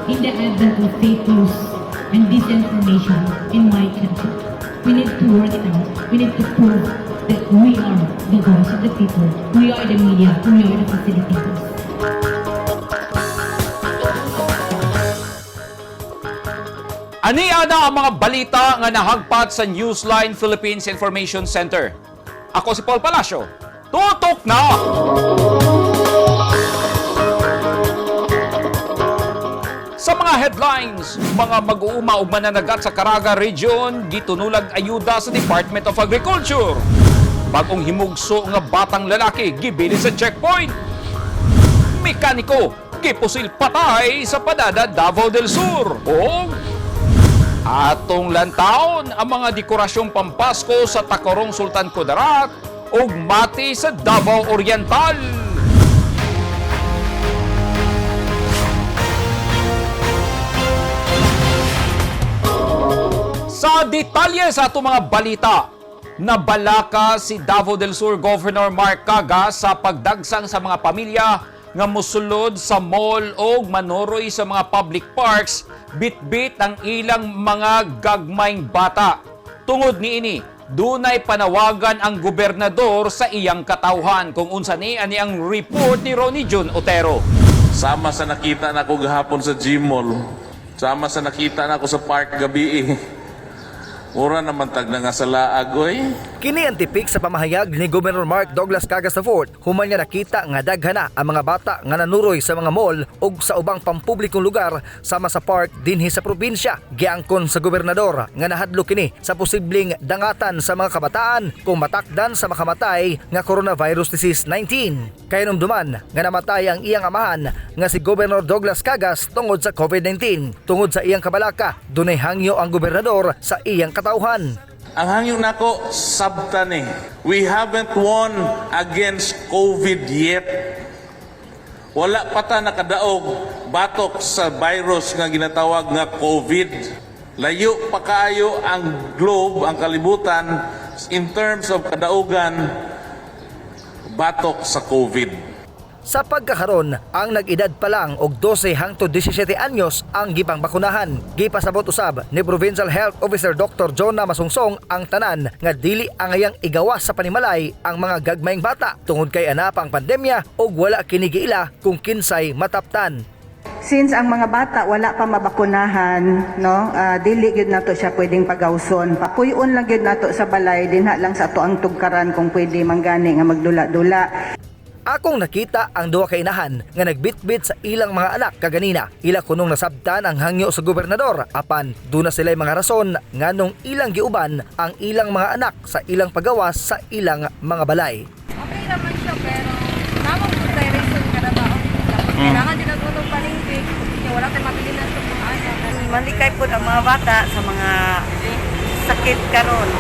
In the advent of fake news and disinformation in my country, we need to work it out. We need to prove that we are the voice of the people. We are the media. We are the facilitators. Ani ana ang mga balita nga nahagpat sa Newsline Philippines Information Center. Ako si Paul Palacio. Tutok na! Sa mga headlines, mga mag-uuma ug mananagat sa Caraga Region gitunulag ayuda sa Department of Agriculture. Bagong himugso nga batang lalaki gibilin sa checkpoint. Mekaniko gipusil patay sa Padada, Davao del Sur. O atong lantaon ang mga dekorasyong pampasko sa Takorong Sultan Kudarat ug Mati sa Davao Oriental. Sa detalye sa atong mga balita, nabalaka si Davao del Sur Governor Mark Caga sa pagdagsang sa mga pamilya nga mosulod sa mall o manoroy sa mga public parks bitbit ang ilang mga gagmayng bata. Tungod niini, dunay panawagan ang gobernador sa iyang katawhan kung unsa ni ani ang report ni Ronnie Jun Otero. Sama sa nakita na ako gahapon sa gym mall. Sama sa nakita na ako sa park gabi eh. Mura naman tag na nga sa laag, oy. Kini ang tipik sa pamahayag ni Governor Mark Douglas Cagas IV human niya nakita nga daghan na ang mga bata nga nanuroy sa mga mall ug sa ubang pampublikong lugar sama sa park dinhi sa probinsya. Giangkon sa gobernador nga nahadlok kini sa posibleng dangatan sa mga kabataan kung matakdan sa makamatay nga coronavirus disease 19. Kay numduman nga namatay ang iyang amahan nga si Governor Douglas Cagas tungod sa COVID-19. Tungod sa iyang kabalaka, dunay hangyo ang gobernador sa iyang katawhan. Ang hangyo nako sabtan eh. We haven't won against COVID yet. Wala pa ta nakadaog batok sa virus nga ginatawag nga COVID. Layo pa kaayo ang globe, ang kalibutan in terms of kadaugan batok sa COVID. Sa pagkakaron, ang nag-edad pa lang og 12 hangtod 17 anyos ang gipang bakunahan. Gipasabot usab ni Provincial Health Officer Dr. Jonah Masungsong ang tanan nga dili angayang igawas sa panimalay ang mga gagmayng bata tungod kay ana pang pandemya ug wala kini giila kung kinsay mataptan. Since ang mga bata wala pa mabakunahan, no, dili gyud nato siya pwedeng pagawson. Papuy-on lang gyud nato sa balay, dinha lang sa ato ang tugkaran kung pwede manggani nga magdula-dula. Akong nakita ang duha ka inahan nga nagbitbit sa ilang mga anak kaganina. Ila kunong nasabtan ang hangyo sa gobernador apan duna sila'y mga rason nganong ilang giuban ang ilang mga anak sa ilang pagawas sa ilang mga balay. Okay naman siya pero tamang po tayo reason kada taon. Kailangan din nato itong palengke. Kaya wala tayong mabili na sa mga anak. Malikay po ang mga bata sa mga sakit karon.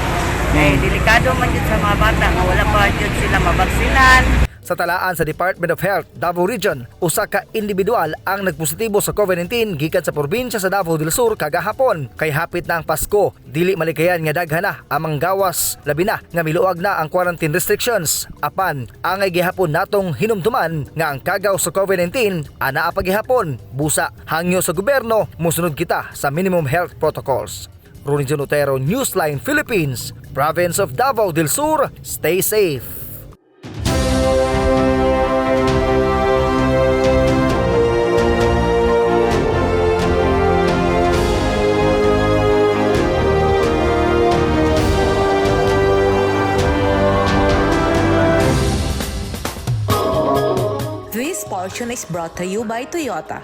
Eh, delikado man jud sa mga bata nga wala pa jud sila mabaksinan. Sa talaan sa Department of Health, Davao Region, usa ka individual ang nagpositibo sa COVID-19 gikan sa probinsya sa Davao del Sur kagahapon. Kay hapit na ang Pasko, dili malikayan nga daghan na ang manggawas, labi na nga miluag na ang quarantine restrictions. Apan, angay gihapon natong hinumduman nga ang kagaw sa COVID-19 anaa pa gihapon. Busa, hangyo sa gobyerno, musunod kita sa minimum health protocols. Ronnie John Otero, Newsline Philippines, Province of Davao del Sur, stay safe. This portion is brought to you by Toyota.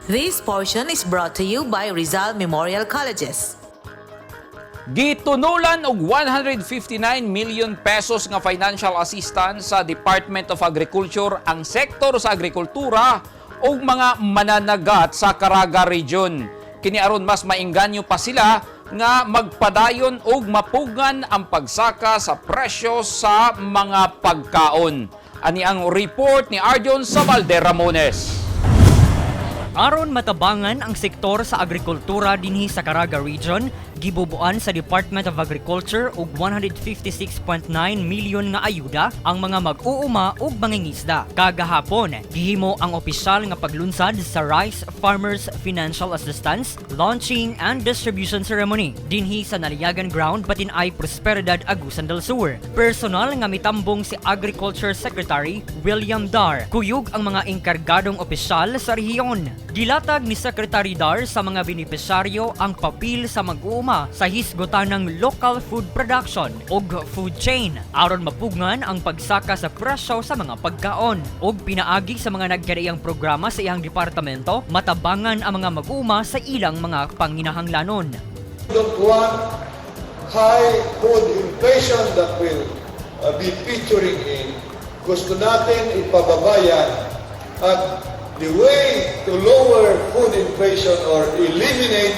This portion is brought to you by Rizal Memorial Colleges. Gitunulan og 159 million pesos nga financial assistance sa Department of Agriculture ang sektor sa agrikultura ug mga mananagat sa Caraga Region. Kini aron mas mainganyo pa sila nga magpadayon og mapugan ang pagsaka sa presyo sa mga pagkaon. Ani ang report ni Arjon Sabalde Ramones. Aron matabangan ang sektor sa agrikultura dinhi sa Caraga Region, Gibubuan sa Department of Agriculture og 156.9 million nga ayuda ang mga mag-uuma ug mangingisda. Kagahapon, gihimo ang opisyal nga paglunsad sa Rice Farmers Financial Assistance Launching and Distribution Ceremony dinhi sa Naliyagan Ground, Batin-ay, Prosperidad, Agusan del Sur. Personal nga mitambong si Agriculture Secretary William Dar, kuyog ang mga engkargadong opisyal sa rehiyon. Gilatag ni Secretary Dar sa mga benepisyaryo ang papel sa mag-uuma sa hisgutan ng local food production ug food chain aron mapugngan ang pagsaka sa presyo sa mga pagkaon, ug pinaagi sa mga nagkadaiyang programa sa iyang departamento, matabangan ang mga mag-uuma sa ilang mga panginahanglanon. Don't want high food inflation that will be featuring in. Gusto natin ipababa yan at the way to lower food inflation or eliminate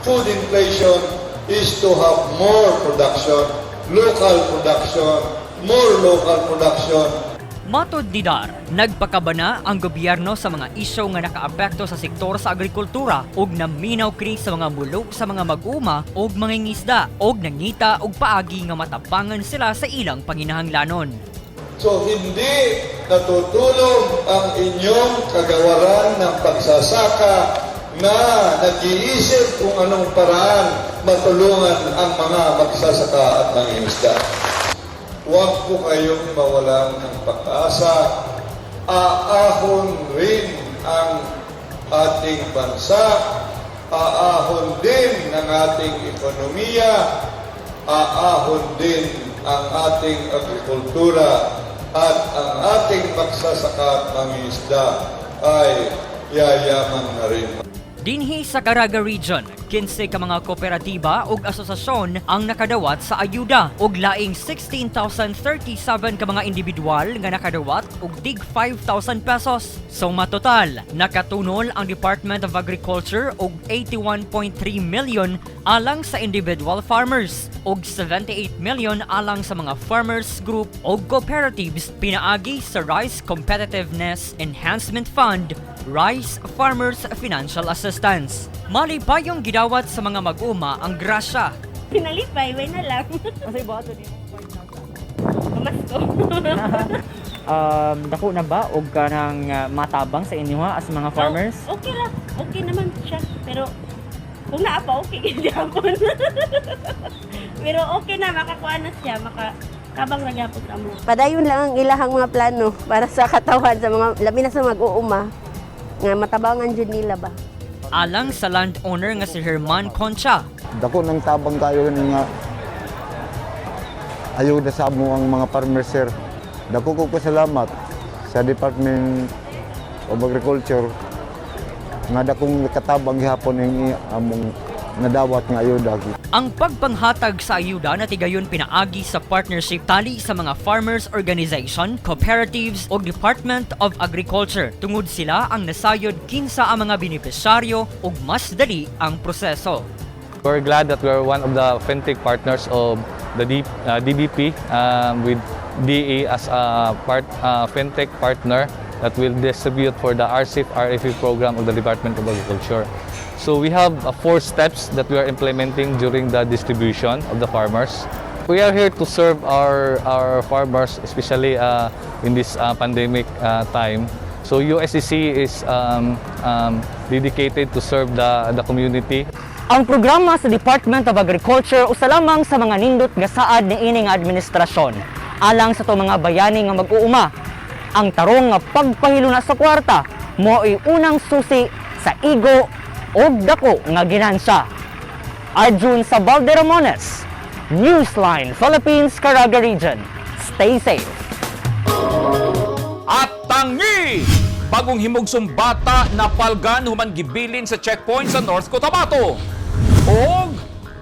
food inflation is to have more production, local production, more local production. Matod ni Dar, nagpakabana ang gobyerno sa mga isyu nga nakaapekto sa sektor sa agrikultura ug naminaw kini sa mga mulo sa mga mag-uma ug mangingisda ug nangita og paagi nga matabangan sila sa ilang panginahanglanon. So hindi natutulog ang inyong kagawaran ng pagsasaka na nag-iisip kung anong paraan matulungan ang mga magsasaka at mangingisda. Huwag po kayong mawalan ng pag-asa. Aahon rin ang ating bansa. Aahon din ang ating ekonomiya. Aahon din ang ating agrikultura at ang ating magsasaka at mangingisda ay yayaman na rin. Dinhi sa Caraga Region, 15 ka mga kooperatiba ug asosasyon ang nakadawat sa ayuda ug laing 16,037 ka mga individual nga nakadawat og tig 5,000 pesos. Suma total, nakatunol ang Department of Agriculture og 81.3 million alang sa individual farmers ug 78 million alang sa mga farmers group ug cooperatives pinaagi sa Rice Competitiveness Enhancement Fund, Rice Farmers Financial Assistance. Malipayong gidawat sa mga mag-uma ang grasya. Pinalipay, way na lang. Unsay buhaton nimo? Pamasko. Dako na ba og kanang matabang sa inyo ha as mga farmers? Oh, okay lang. Okay naman siya. Pero kung naa pa, okay gyapon. Pero okay na, makakuha na siya. Maka tabang na gyapon sa amo. Padayon lang ang ilahang mga plano para sa katawhan sa mga labi na sa mag-uuma nga matabangan jud nila ba. Alang sa landowner nga si Herman Concha, Dako ng tabang kayo nga ayuda sa amo ang mga farmer, sir. Dako ko pasalamat sa Department of Agriculture nga dakong katabang gihapon ing among nadawat nga ayuda. Ang pagpanghatag sa ayuda na tigayon pinaagi sa partnership tali sa mga farmers organization, cooperatives o Department of Agriculture tungod sila ang nasayod kinsa ang mga benepisyaryo ug mas dali ang proseso. We're glad that we're one of the fintech partners of the DBP with DA as a fintech partner that will distribute for the RCIF RFE program of the Department of Agriculture. So we have four steps that we are implementing during the distribution of the farmers. We are here to serve our farmers, especially in this pandemic time. So USCC is dedicated to serve the community. Ang programa sa Department of Agriculture usa lamang sa mga nindot nga saad niini nga administrasyon alang sa atong mga bayani nga mag-uuma. Ang tarong nga pagpahiluna sa kwarta mo'y unang susi sa igo og dako nga ginansya. Arjun Sabalde Ramones, Newsline Philippines, Caraga Region. Stay safe. At tangi! Bagong himugsong bata napalgan human gibilin sa checkpoint sa North Cotabato. Og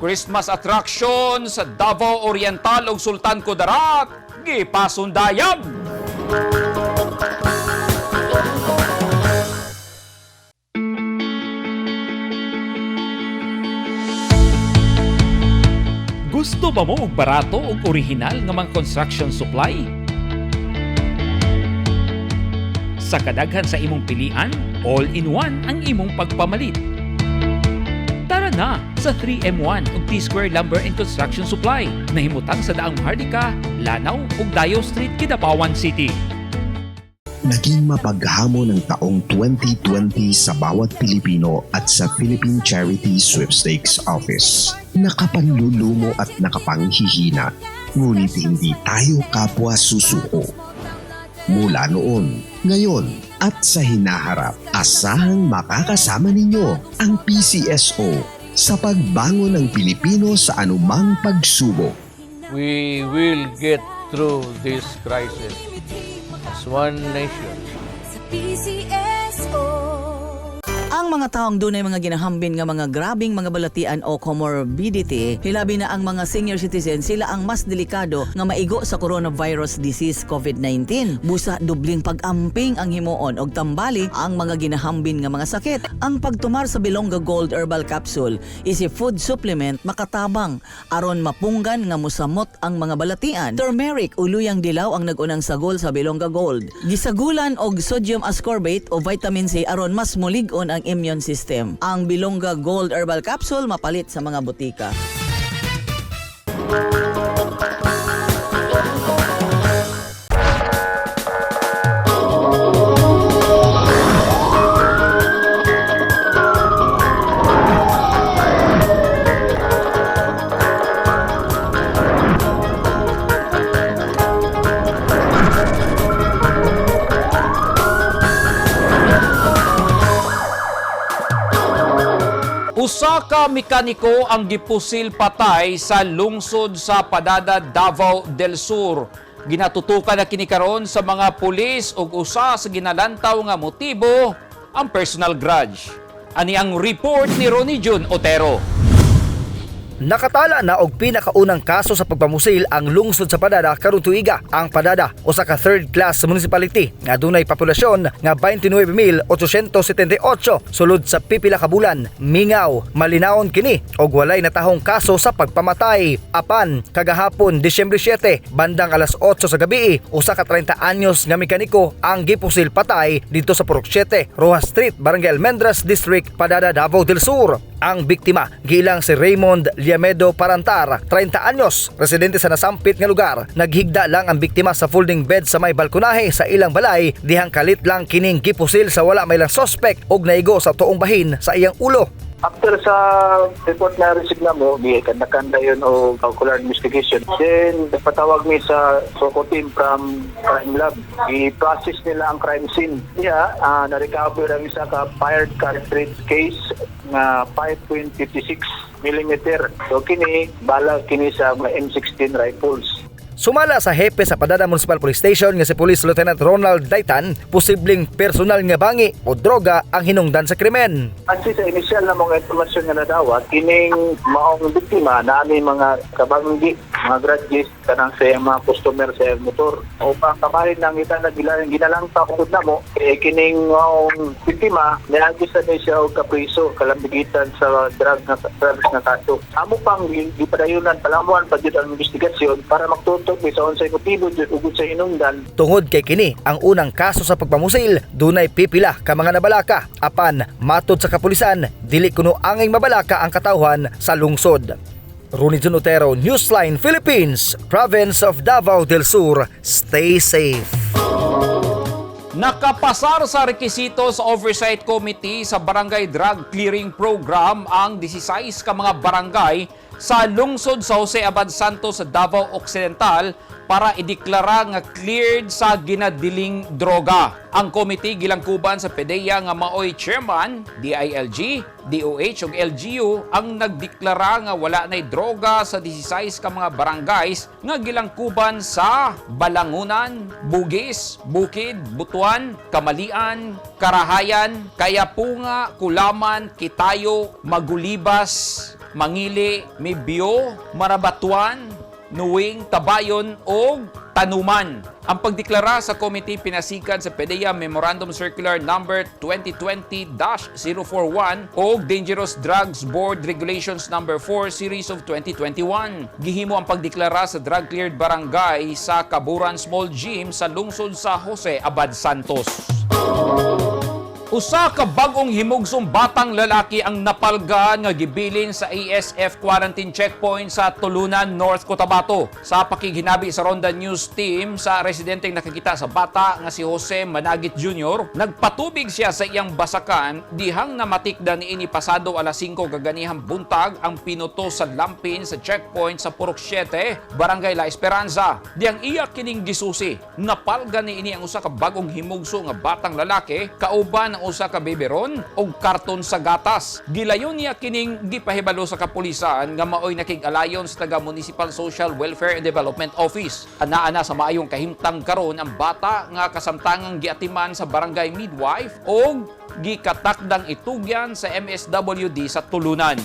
Christmas attraction sa Davao Oriental ug Sultan Kudarat gipasundayan. Gusto ba mo og barato ug original nga mga construction supply? Sa kadaghan sa imong pilian, all-in-one ang imong pagpamalit. Tara na sa 3M1 ug T-Square Lumber and Construction Supply. Nahimutang sa Daang Maharlika, Lanao ug Dayo Street, Kidapawan City. Naging mapaghamon ang taong 2020 sa bawat Pilipino at sa Philippine Charity Sweepstakes Office. Nakapanlulumo at nakapanghihina, ngunit hindi tayo kapwa susuko. Mula noon, ngayon at sa hinaharap, asahang makakasama ninyo ang PCSO sa pagbangon ng Pilipino sa anumang pagsubok. We will get through this crisis as one nation. PCSO. Ang mga taong dunay mga ginahambin nga mga grabing mga balatian o comorbidity, hilabi na ang mga senior citizen, sila ang mas delikado nga maigo sa coronavirus disease COVID-19. Busa dubling pag-amping ang himuon og tambali ang mga ginahambin nga mga sakit. Ang pagtumar sa Bilongga Gold Herbal Capsule is a food supplement makatabang aron mapunggan nga musamot ang mga balatian. Turmeric o luyang dilaw ang nag-unang sagol sa Bilongga Gold. Gisagulan og sodium ascorbate o vitamin C aron mas mulig-on ang immune system. Ang Bilongga Gold Herbal Capsule mapalit sa mga botika. Usa ka mekaniko ang gipusil patay sa lungsod sa Padada, Davao del Sur. Ginatutukan na kini karon sa mga pulis ug usa sa ginalantaw nga motibo ang personal grudge. Ani ang report ni Ronnie Jun Otero. Nakatala na og pinakaunang kaso sa pagpamusil ang lungsod sa Padada karong tuiga. Ang Padada usa ka third class municipality nga dunay populasyon nga 29,878 sulod sa pipila ka bulan. Mingaw, malinawon kini og walay natahong kaso sa pagpamatay. Apan kagahapon Disyembre 7 bandang alas 8 sa gabi, usa ka 30 anyos nga mekaniko ang gipusil patay didto sa Purok 7, Rojas Street, Barangay Almendras District, Padada, Davao del Sur. Ang biktima gilang si Raymond Liamedo Parantar, 30 anyos, residente sa nasampit nga lugar. Naghigda lang ang biktima sa folding bed sa may balkonahe sa ilang balay dihang kalit lang kining gipusil sa wala may lang suspect og naigo sa tuong bahin sa iyang ulo. After sa report na receive na mo, kanda yun o ocular investigation. Then, nagpatawag mi sa SOCO team from crime lab. I-process nila ang crime scene. Yeah, na-recover ang isa ka fired cartridge case nga 5.56 millimeter. So kini, bala kini sa mga M16 rifles. Sumala sa hepe sa Padada Municipal Police Station nga si Police Lieutenant Ronald Daitan, posibleng personal nga bangi o droga ang hinungdan sa krimen. Kasi sa inisyal na mga impormasyon nga nadawat, kining maong biktima na aming mga kabanggi, mga grudges, kanang sa iyang mga customer sa iyang motor. O pang kamalin ng ita na ginalangta kung na mo, eh, kining maong biktima, niagi sa niya siya og kapriso, kalambigitan sa drug na, drugs na kaso. Amo pang gipadayonan, palamuan pa jud ang investigasyon para magtutok sa unsay motibo jud ugod sa hinungdan. Tungod kay kini ang unang kaso sa pagpamusil, dunay pipila ka mga nabalaka. Apan matod sa kapulisan, dili kuno angay mabalaka ang katawhan sa lungsod. Ronnie Jun Otero, Newsline Philippines, Province of Davao del Sur. Stay safe. Nakapasar sa rekisito sa Oversight Committee sa Barangay Drug Clearing Program ang 16 ka mga barangay sa lungsod sa Jose Abad Santos sa Davao Occidental para ideklara nga cleared sa ginadiling droga. Ang committee gilangkuban sa PDEA nga maoy chairman, DILG, DOH ug LGU ang nagdeklara nga wala nay droga sa 16 ka mga barangays nga gilangkuban sa Balangunan, Bugis, Bukid, Butuan, Kamalian, Karahayan, Kayapunga, Kulaman, Kitayo, Magulibas, Mangili, Mibio, Marabatuan, Nuwing, Tabayon o Tanuman. Ang pagdeklara sa committee pinasikan sa PDEA Memorandum Circular Number 2020-041 o Dangerous Drugs Board Regulations Number 4 Series of 2021. Gihimo ang pagdeklara sa drug cleared barangay sa Kaburan Small Gym sa lungsod sa Jose Abad Santos. Usa ka bag-ong himugsong batang lalaki ang napalgan nga gibilin sa ASF quarantine checkpoint sa Tulunan, North Cotabato. Sa pakighinabi sa Ronda News Team sa residenteng nakakita sa bata nga si Jose Managit Jr., nagpatubig siya sa iyang basakan dihang namatikdan niini pasado alas 5 kaganihang buntag ang pinuto sa lampin sa checkpoint sa Purok 7, Barangay La Esperanza. Dihang iya kining gisusi. Napalgan niini ang usa ka bag-ong himugso nga batang lalaki kauban ang usa ka biberon og karton sa gatas. Gilayon niya kining gipahibalo sa kapulisan nga maoy nakig-alayon sa taga Municipal Social Welfare and Development Office. Ana-ana sa maayong kahimtang karon ang bata nga kasamtangang giatiman sa barangay midwife og gikatakdang itugyan sa MSWD sa Tulunan.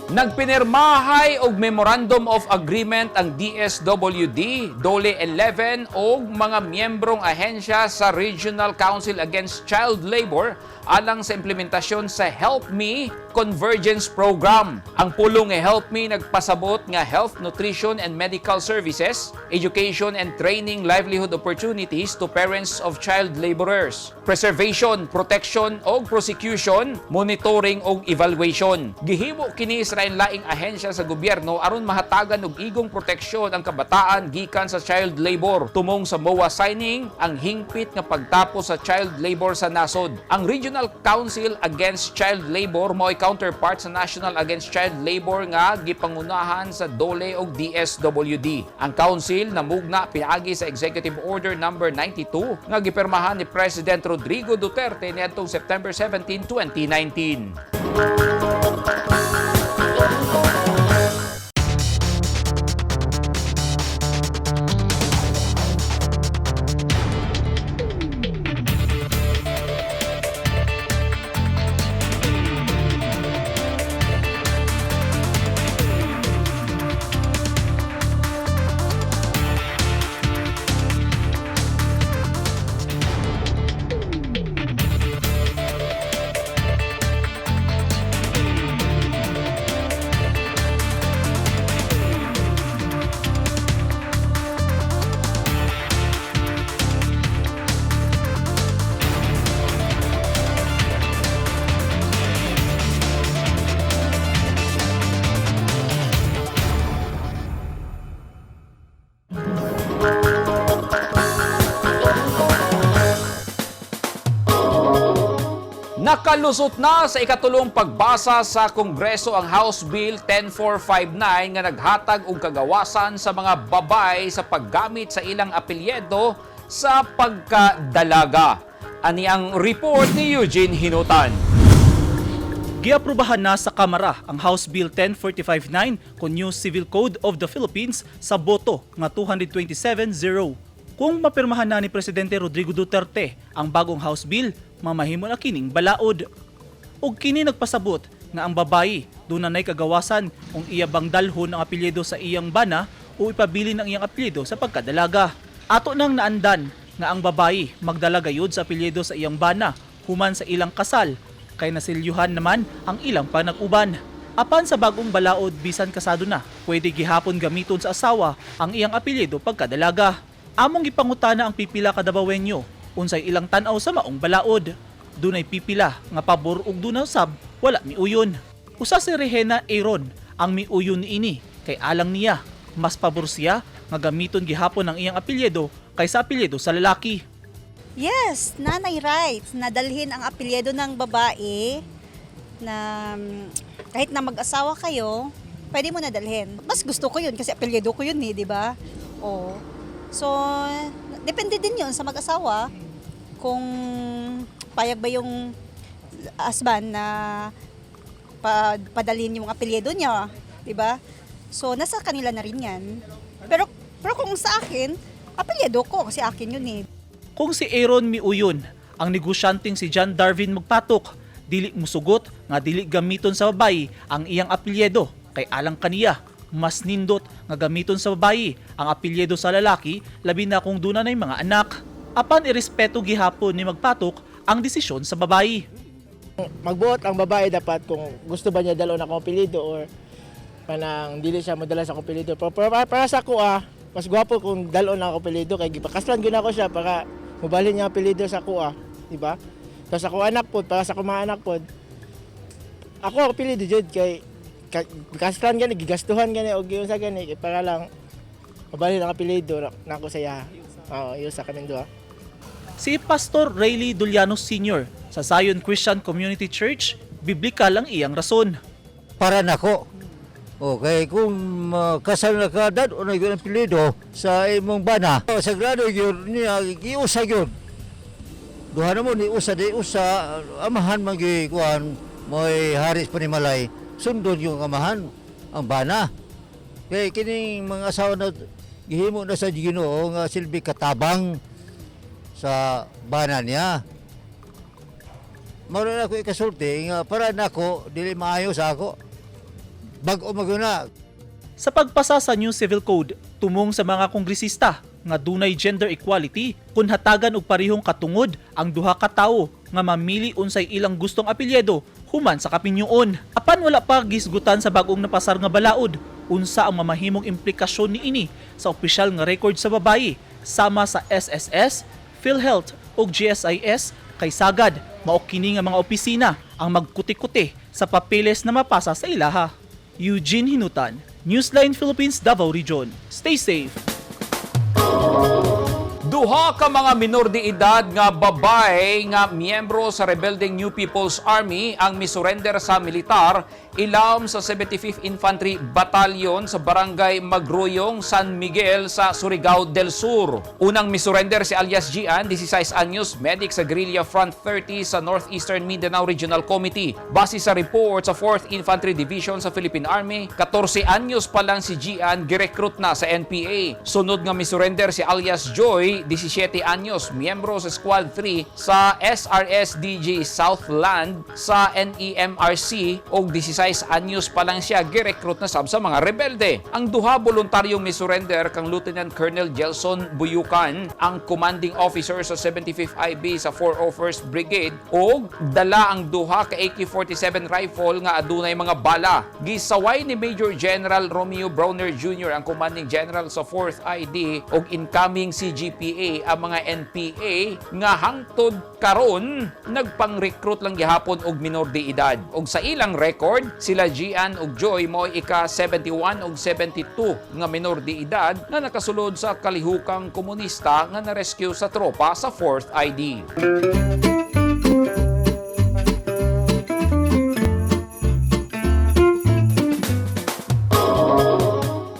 Nagpinirmahay og Memorandum of Agreement ang DSWD, DOLE 11 og mga miyembrong ahensya sa Regional Council Against Child Labor alang sa implementasyon sa Help Me Convergence Program. Ang pulong nga Help Me nagpasabot nga health, nutrition and medical services, education and training, livelihood opportunities to parents of child laborers, preservation, protection og prosecution, monitoring og evaluation. Gihimo kini sa lain-laing ahensya sa gobyerno aron mahatagan og igong proteksyon ang kabataan gikan sa child labor. Tumong sa MOA signing ang hingpit nga pagtapos sa child labor sa nasod. Ang Regional Council Against Child Labor mao'y counterpart sa National Against Child Labor nga gipangunahan sa DOLE ug DSWD. Ang council namugna pinaagi sa Executive Order number 92 nga gipirmahan ni President Rodrigo Duterte niadtong September 17, 2019. Nakalusot na sa ikatulong pagbasa sa Kongreso ang House Bill 10459 nga naghatag og kagawasan sa mga babay sa paggamit sa ilang apelyido sa pagkadalaga. Ani ang report ni Eugene Hinutan. Giaprubahan na sa Kamara ang House Bill 10459 kon New Civil Code of the Philippines sa boto nga 227-0. Kung mapirmahan na ni Presidente Rodrigo Duterte ang bagong House Bill, mamahimo na kining balaod. Ug kini nagpasabot nga ang babayi dunay kagawasan kung iya bang dalhon ang apelyido sa iyang bana o ipabilin ang iyang apelyido sa pagkadalaga. Ato nang naandan nga ang babayi magdala gayud sa apelyido sa iyang bana human sa ilang kasal kay nasilyuhan naman ang ilang panag-uban. Apan sa bagong balaod bisan kasado na, pwede gihapon gamiton sa asawa ang iyang apelyido pagkadalaga. Among gipangutana ang pipila ka Dabawenyo unsay ilang tan-aw sa maong balaod. Dunay pipila nga pabor ug dunay sab wala miuyon. Usa si Rehena Aaron ang miuyon niini kay alang niya mas pabor siya nga gamiton gihapon ang iyang apelyido kaysa apelyido sa lalaki. Yes, nanay rights na dalhin ang apelyido ng babae na kahit na mag-asawa kayo, pwede mo na dalhin. Mas gusto ko yun kasi apelyido ko yun eh, di ba? Oo. So, depende din yun sa mag-asawa kung payag ba yung husband na padalhin yung apelyido niya, di ba? So, nasa kanila na rin yan. Pero, pero kung sa akin, apelyido ko kasi akin yun eh. Kung si Aaron miuyon, ang negosyanteng si John Darwin magpatok, dili musugot nga dili gamiton sa babayi ang iyang apelyido kay alang kaniya mas nindot nga gamiton sa babayi ang apelyido sa lalaki labi na kung duna nay mga anak. Apan irespeto gihapon ni magpatok ang desisyon sa babayi. Magbuot ang babae dapat kung gusto ba niya dalon akong apelyido or panang dili siya modala sa akong apelyido. Pero para sa ako mas gwapo kung dalon ako apelyido kay gipakaslan gyud ako siya para mobalhin niya apelyido sa ako. di ba? Tapos ako anak pod, para sa akong mga anak pod. Ako apelyido jud kay kastan gani, gigastuhan gani og sa gani kay para lang mabalhin ang apelyido nako sa iya. Oo, yun sa kaming duha. Si Pastor Rayleigh Duliano Sr. sa Zion Christian Community Church, biblikal ang iyang rason. Para nako. Okay, kung kasal na ka, dad, o na yun ang apelyido sa imong bana. Sagrado yun niya, giusa yun. Duha na mo, ni usa, di usa, amahan man kuan, mo'y haris panimalay, sundon yung amahan, ang bana. Kay kining mga asawa na gihimo na sa Ginoo nga silbi katabang sa bana niya. Mao na ako ikasulti nga para nako dili maayo sa ako. Bag-o maguna. Sa pagpasa sa new civil code, tumong sa mga kongresista nga dunay gender equality kung hatagan og parehong katungod ang duha ka tawo nga mamili unsay ilang gustong apelyido human sa kapinyoon. Apan wala pa gisgutan sa bag-ong napasar nga balaod unsa ang mamahimong implikasyon niini sa opisyal nga record sa babayi sama sa SSS, PhilHealth ug GSIS, kay sagad mao kini nga mga opisina ang magkuti-kuti sa papeles na mapasa sa ilaha. Eugene Hinutan, Newsline Philippines, Davao Region. Stay safe. Duha ka mga minor de edad nga babae nga miyembro sa rebeldeng New People's Army ang misurrender sa militar ilawom sa 75th Infantry Battalion sa Barangay Magruyong, San Miguel sa Surigao del Sur. Unang misurrender si alias Gian, 16 anyos, medic sa Guerrilla Front 30 sa Northeastern Mindanao Regional Committee. Base sa report sa 4th Infantry Division sa Philippine Army, 14 anyos pa lang si Gian girecruit na sa NPA. Sunod nga misurrender si alias Joy, 17 anyos, miyembro sa Squad 3 sa SRSDG Southland sa NEMRC og 16 anyos pa lang siya girecruit na sab sa mga rebelde. Ang duha voluntaryong misurrender kang Lieutenant Colonel Jelson Buyukan, ang commanding officer sa 75th IB sa 401st Brigade, og dala ang duha ka AK-47 rifle nga adunay mga bala. Gisaway ni Major General Romeo Brawner Jr., ang commanding general sa 4th ID og incoming CGPA, ang mga NPA nga hangtod karon nagpang-recruit lang gihapon og minor de edad. Og sa ilang record, sila Gian ug Joy mo ika 71 ug 72 nga minor de edad nga nakasulod sa kalihukang komunista nga na-rescue sa tropa sa 4th ID.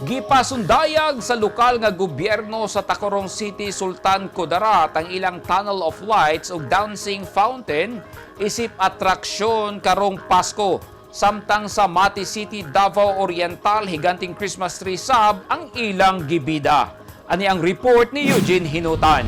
Gipasundayag sa lokal nga gobyerno sa Tacurong City, Sultan Kudarat ang ilang Tunnel of Lights ug Dancing Fountain isip atraksyon karong Pasko. Samtang sa Mati City, Davao Oriental, higanting Christmas tree sab ang ilang gibida. Ani ang report ni Eugene Hinutan.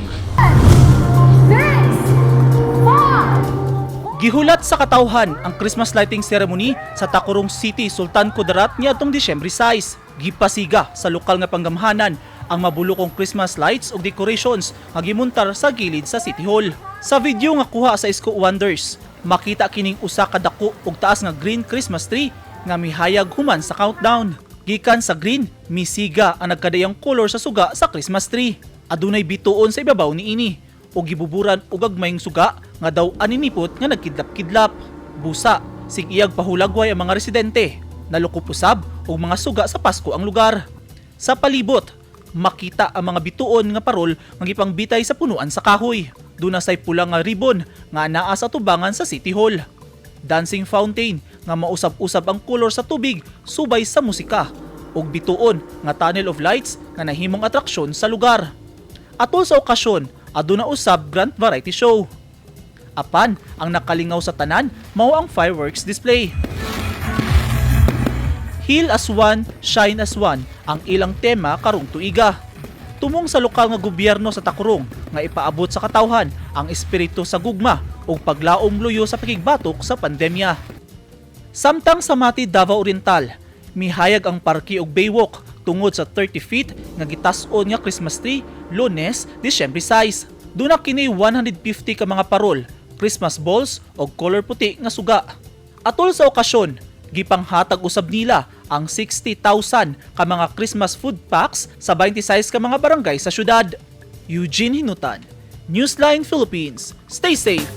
Gihulat sa katawhan ang Christmas lighting ceremony sa Tacurong City, Sultan Kudarat niadtong Disyembre 6. Gipasiga sa lokal nga panggamhanan ang mabulokong Christmas lights ug decorations nga gimuntar sa gilid sa City Hall. Sa video nga kuha sa Isko Wonders, makita kining usa ka dako ug taas nga green Christmas tree nga mihayag human sa countdown. Gikan sa green, misiga ang nagkadayang color sa suga sa Christmas tree. Adunay bituon sa ibabaw niini o gibuburan og gagmayng suga nga daw aninipot nga nagkidlap-kidlap. Busa, sig iyag pahulagway ang mga residente. Nalukop usab og mga suga sa Pasko ang lugar. Sa palibot, makita ang mga bituon nga parol nga gipangbitay sa punuan sa kahoy. Duna say pula nga ribbon nga naa sa tubangan sa City Hall. Dancing fountain nga mausab-usab ang kolor sa tubig subay sa musika ug bituon nga tunnel of lights nga nahimong atraksyon sa lugar. Atol sa okasyon, aduna usab Grand Variety Show. Apan, ang nakalingaw sa tanan mao ang fireworks display. Heal as one, shine as one ang ilang tema karong tuiga. Tumong sa lokal nga gobyerno sa Tacurong nga ipaabot sa katawhan ang espiritu sa gugma ug paglaom luyo sa pakigbatok sa pandemya. Samtang sa Mati, Davao Oriental, mihayag ang parke og Baywalk tungod sa 30 feet nga gitas-on nga Christmas tree Lunes, Disyembre 6. Duna kini 150 ka mga parol, Christmas balls og color puti nga suga. Atol sa okasyon, gipanghatag usab nila ang 60,000 ka mga Christmas food packs sa 26 ka mga barangay sa syudad. Eugene Hinutan, Newsline Philippines. Stay safe!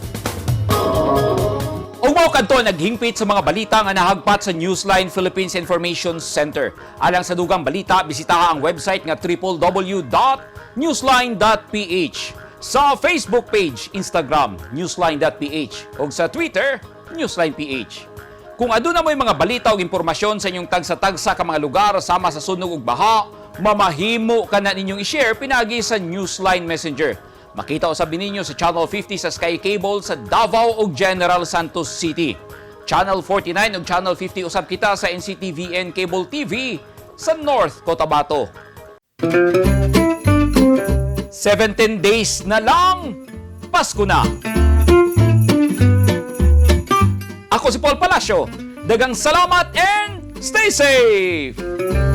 Ug mao kadto naghingpit sa mga balita nga nahagpat sa Newsline Philippines Information Center. Alang sa dugang balita, bisitaha ang website nga www.newsline.ph. Sa Facebook page, Instagram, newsline.ph, ug sa Twitter, newsline.ph. Kung aduna mo'y mga balita o impormasyon sa inyong tagsa-tagsa ka mga lugar sama sa sunog ug baha, mamahimo ka na ninyong i-share pinagi sa Newsline Messenger. Makita usab ninyo sa Channel 50 sa Sky Cable sa Davao ug General Santos City. Channel 49 ug Channel 50 usab kita sa NCTVN Cable TV sa North Cotabato. 17 days na lang, Pasko na! Ako si Paul Palacio. Daghang salamat and stay safe!